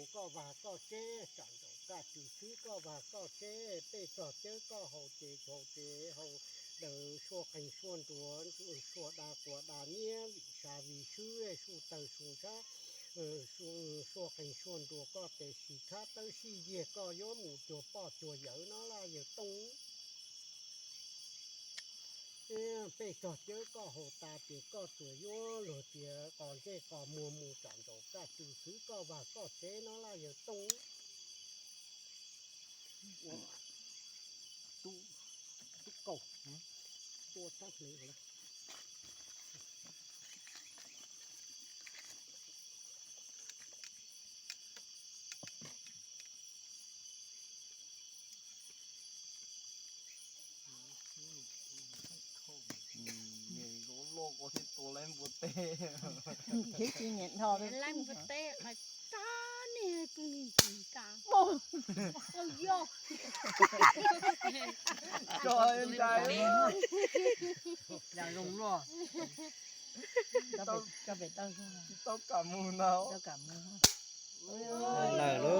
Koj vag koj tsev, tsam nraum kaj tsw xwb koj vag koj tsev, pej txog cawb koj haus ces haus ces haus daws sua qeeg sua nruas, sua da quas da nyiab, vim sa vim swb, su tawg su ntshab, sua qeeg sua nruas koj tes sis khab tawb sij yiag koj yuav mus cuag poj cuag yawm no laj yawg Tooj. Pej txog cawb koj haus tas ces koj tsuas yuav luag tias qos ntsej qos muag mus tsam nraum kaj tsw xwb koj vag koj tsev no laj yawg Tooj. Tub, tub kaus, tua tag li. Loj ko thiaj tua laib npua teb. Thiab tsis niam dhos laib npua teb qhov tag niag tus niag ntxim kam. Yog. Tso ntais. Zoo luaj. Tsis tau kam mus no. Lawm lawm.